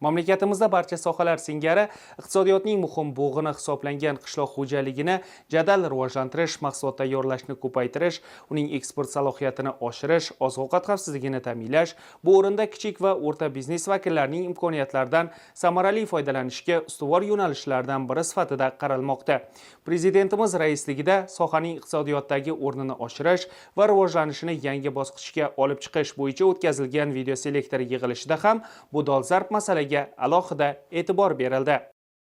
Mamlakatimizda barcha sohalar singari iqtisodiyotning muhim bo'g'ini hisoblangan qishloq xo'jaligini jadal rivojlantirish, mahsulot tayyorlashni ko'paytirish, uning eksport salohiyatini oshirish, oziq-ovqat xavfsizligini ta'minlash, bu o'rinda kichik va o'rta biznes vakillarining imkoniyatlaridan samarali foydalanishga ustuvor yo'nalishlardan biri sifatida qaralmoqda. Prezidentimiz raisligida sohaning iqtisodiyotdagi o'rnini oshirish va rivojlanishini yangi bosqichga olib chiqish bo'yicha o'tkazilgan videoselektor yig'ilishida ham bu dolzarb masalaga alohida e'tibor berildi.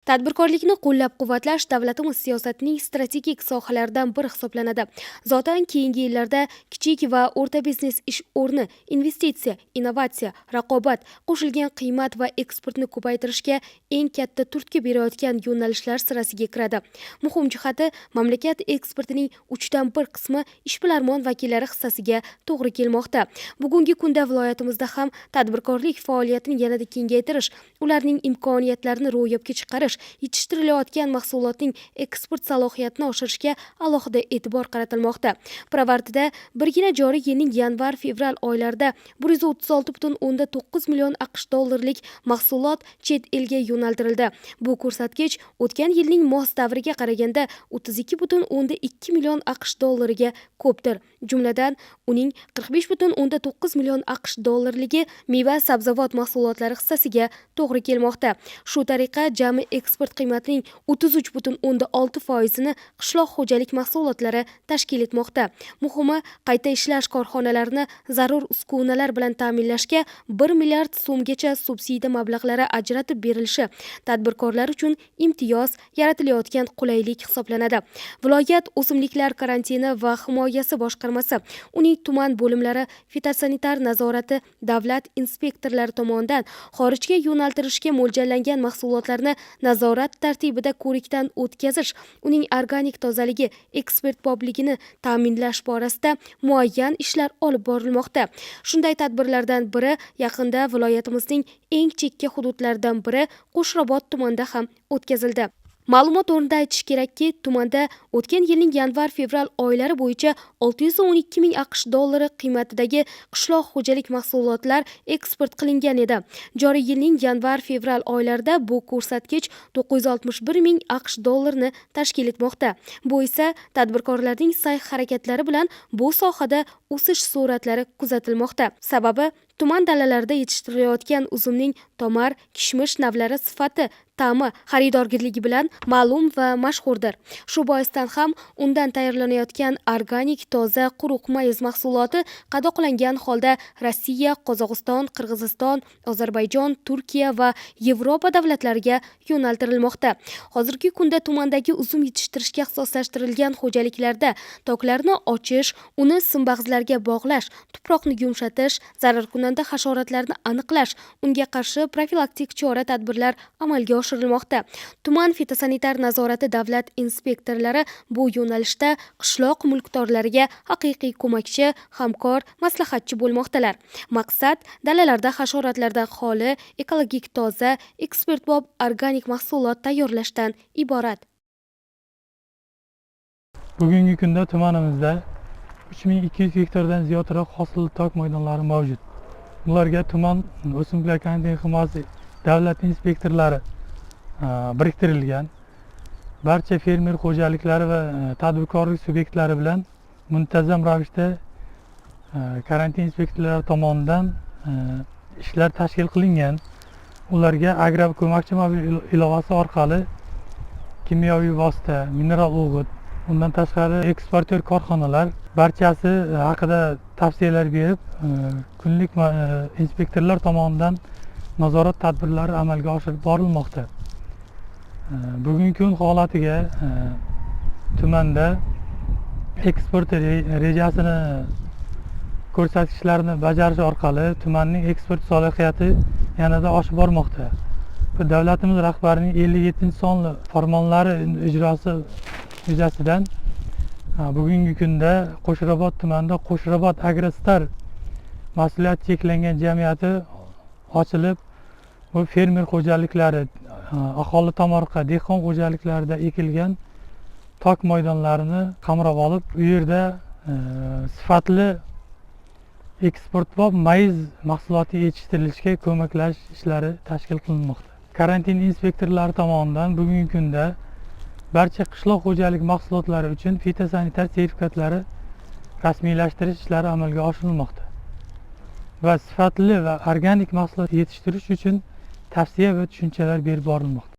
Tadbirkorlikni qo'llab-quvvatlash davlatimiz siyosatining strategik sohalaridan biri hisoblanadi. Zotan, keyingi yillarda kichik va o'rta biznes ish o'rni, investitsiya, innovatsiya, raqobat, qo'shilgan qiymat va eksportni ko'paytirishga eng katta turtki berayotgan yo'nalishlar sirasiga kiradi. Muhim jihati, mamlakat eksportining uchdan bir qismi ishbilarmon vakillari hissasiga to'g'ri kelmoqda. Bugungi kunda viloyatimizda ham tadbirkorlik faoliyatini yanada kengaytirish, ularning imkoniyatlarini ro'yobga chiqarish, yetishtirilayotgan mahsulotning eksport salohiyatini oshirishga alohida e'tibor qaratilmoqda. Pirovardida birgina joriy yilning yanvar-fevral oylarida 136,9 million AQSh dollarlik mahsulot chet elga yo'naltirildi. Bu ko'rsatkich o'tgan yilning mos davriga qaraganda 32,2 million AQSh dollariga ko'pdir. Jumladan, uning 45,9 million AQSh dollarligi meva sabzavot mahsulotlari hissasiga to'g'ri kelmoqda. Shu tariqa, jami eksport qiymatining 33,6 foizini qishloq xo'jalik mahsulotlari tashkil etmoqda. Muhimi, qayta ishlash korxonalarini zarur uskunalar bilan ta'minlashga 1 milliard so'mgacha subsidiya mablag'lari ajratib berilishi tadbirkorlar uchun imtiyoz, yaratilayotgan qulaylik hisoblanadi. Viloyat o'simliklar karantini va himoyasi boshqarmasi, uning tuman bo'limlari fitosanitar nazorati davlat inspektorlari tomonidan xorijga yo'naltirishga mo'ljallangan mahsulotlarni nazorat tartibida ko'rikdan o'tkazish, uning organik tozaligi, eksportbobligini ta'minlash borasida muayyan ishlar olib borilmoqda. Shunday tadbirlardan biri yaqinda viloyatimizning eng chekka hududlaridan biri Qo'shrabot tumanida ham o'tkazildi. Ma'lumot o'rnida aytish kerakki, tumanda o'tgan yilning yanvar-fevral oylari bo'yicha 612 ming AQSh dollari qiymatidagi qishloq xo'jalik mahsulotlar eksport qilingan edi. Joriy yilning yanvar-fevral oylarida bu ko'rsatkich 961 ming AQSh dollarini tashkil etmoqda. Bu esa tadbirkorlarning sa'y harakatlari bilan bu sohada o'sish sur'atlari kuzatilmoqda. Sababi, tuman dalalarida yetishtirilayotgan uzumning tomar, kishmish navlari sifati, ta'mi, xaridorgirligi bilan ma'lum va mashhurdir. Shu boisdan ham undan tayyorlanayotgan organik toza quruq mayiz mahsuloti qadoqlangan holda Rossiya, Qozog'iston, Qirg'iziston, Ozarbayjon, Turkiya va Yevropa davlatlariga yo'naltirilmoqda. Hozirgi kunda tumandagi uzum yetishtirishga ixtisoslashtirilgan xo'jaliklarda toklarni ochish, uni simbag'izlarga bog'lash, tuproqni yumshatish, zararkunanda hasharotlarni aniqlash, unga qarshi profilaktik chora tadbirlar amalga oshirilmoqda. Tuman fitosanitar nazorati davlat inspektorlari bu yo'nalishda qishloq mulkdorlariga haqiqiy ko'makchi, hamkor, maslahatchi bo'lmoqdalar. Maqsad dalalarda hasharotlardan xoli, ekologik toza, eksportbop organik mahsulot tayyorlashdan iborat. Bugungi kunda tumanimizda 3200 gektardan ziyodroq hosilli tok maydonlari mavjud. Bularga tuman o'simliklar karantin himoyasi davlat inspektorlari biriktirilgan. Barcha fermer xo'jaliklari va tadbirkorlik subyektlari bilan muntazam ravishda karantin inspektorlari tomonidan ishlar tashkil qilingan. Ularga agro ko'makchi mobil ilovasi orqali kimyoviy vosita, mineral o'g'it, undan tashqari eksportyor korxonalar barchasi haqida tavsiyalar berib, kunlik inspektorlar tomonidan nazorat tadbirlari amalga oshirib borilmoqda. Bugungi kun holatiga tumanda eksport rejasini ko'rsatkichlarini bajarish orqali tumanning eksport salohiyati yanada oshib bormoqda. Bu davlatimiz rahbarining 57-sonli farmonlari ijrosi yuzasidan bugungi kunda Qo'shrabot tumanida Qo'shrabot Agrostar mas'uliyati cheklangan jamiyati ochilib, bu fermer xo'jaliklari, aholi tomorqa, dehqon xo'jaliklarida ekilgan tok maydonlarini qamrab olib, u yerda sifatli Eksportbop mayiz mahsuloti yetishtirilishiga ko'maklashish ishlari tashkil qilinmoqda. Karantin inspektorlari tomonidan bugungi kunda barcha qishloq xo'jalik mahsulotlari uchun fitosanitar sertifikatlari rasmiylashtirish ishlari amalga oshirilmoqda va sifatli va organik mahsulot yetishtirish uchun tavsiya va tushunchalar berib borilmoqda.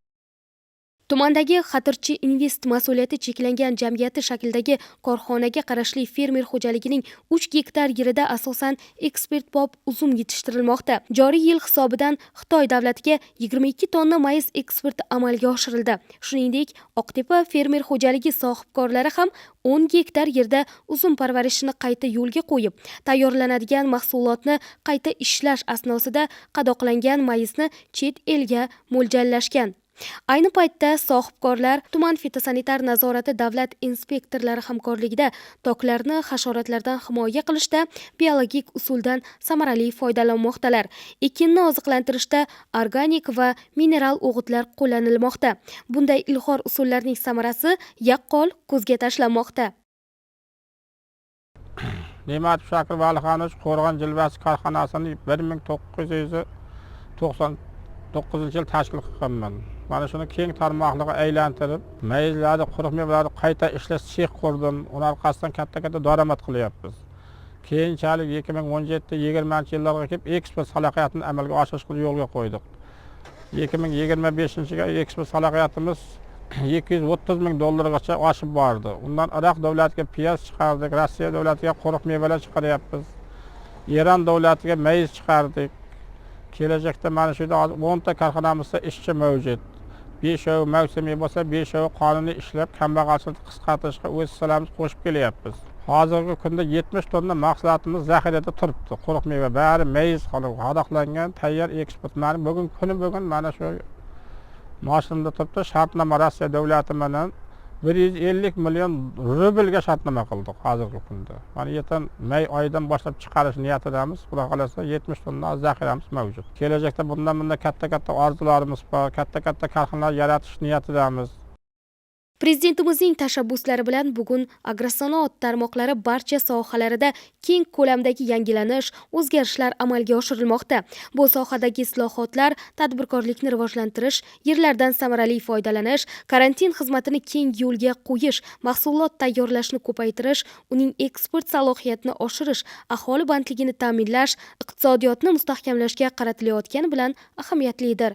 Tumandagi Xatirchi Invest mas'uliyati cheklangan jamiyati shaklidagi korxonaga qarashli fermer xo'jaligining 3 gektar yerida asosan eksportbop uzum yetishtirilmoqda. Joriy yil hisobidan Xitoy davlatiga 22 tonna mayiz eksporti amalga oshirildi. Shuningdek, Oqtepa fermer xo'jaligi sohibkorlari ham 10 gektar yerda uzum parvarishini qayta yo'lga qo'yib, tayyorlanadigan mahsulotni qayta ishlash asnosida qadoqlangan mayizni chet elga mo'ljallashgan. Ayni paytda sohibkorlar tuman fitosanitar nazorati davlat inspektorlari hamkorligida toklarni hasharotlardan himoya qilishda biologik usuldan samarali foydalanmoqdalar. Ekinni oziqlantirishda organik va mineral o'g'itlar qo'llanilmoqda. Bunday ilg'or usullarning samarasi yaqqol ko'zga tashlanmoqda. Ne'matov Shakir Valixonovich Qo'rg'on jilvasi korxonasini 1999 yil tashkil qilganman. Mana shuni keng tarmoqliga aylantirib, mayizlarni, quruq mevalarni qayta ishlash sex qurdim. Uni orqasidan katta katta daromad qilyapmiz. Keyinchalik 2017, 20-yillarga kelib eksport salohiyatini amalga oshirishni yo'lga qo'ydik. 2025-yilga eksport salohiyatimiz 230 ming dollargacha oshib bordi. Undan Iroq davlatiga piyoz chiqardik, Rossiya davlatiga quruq mevalar chiqaryapmiz, Eron davlatiga mayiz chiqardik. Kelajakda mana shu yerda hozir 10 ta korxonamizda ishchi mavjud. Beshovi mavsumiy bo'lsa, beshovi qonuniy ishlab, kambag'alchilikni qisqartirishga o'z hissalarimizni qo'shib kelyapmiz. Hozirgi kunda 70 tonna mahsulotimiz zaxirada turibdi. Quruq meva, bari mayiz, qadoqlangan, tayyor eksport. Mana bugun, kuni bugun mana shu moshinada turibdi. Shartnoma Rossiya davlati bilan 150 million rublga shartnoma qildik. Hozirgi kunda mana ertan may oyidan boshlab chiqarish niyatidamiz. Xudo xohlasa, 70 tonna zaxiramiz mavjud. Kelajakda bundan bundan katta katta orzularimiz bor, katta katta korxonalar yaratish niyatidamiz. Prezidentimizning tashabbuslari bilan bugun agrosanoat tarmoqlari barcha sohalarida keng ko'lamdagi yangilanish, o'zgarishlar amalga oshirilmoqda. Bu sohadagi islohotlar tadbirkorlikni rivojlantirish, yerlardan samarali foydalanish, karantin xizmatini keng yo'lga qo'yish, mahsulot tayyorlashni ko'paytirish, uning eksport salohiyatini oshirish, aholi bandligini ta'minlash, iqtisodiyotni mustahkamlashga qaratilayotgani bilan ahamiyatlidir.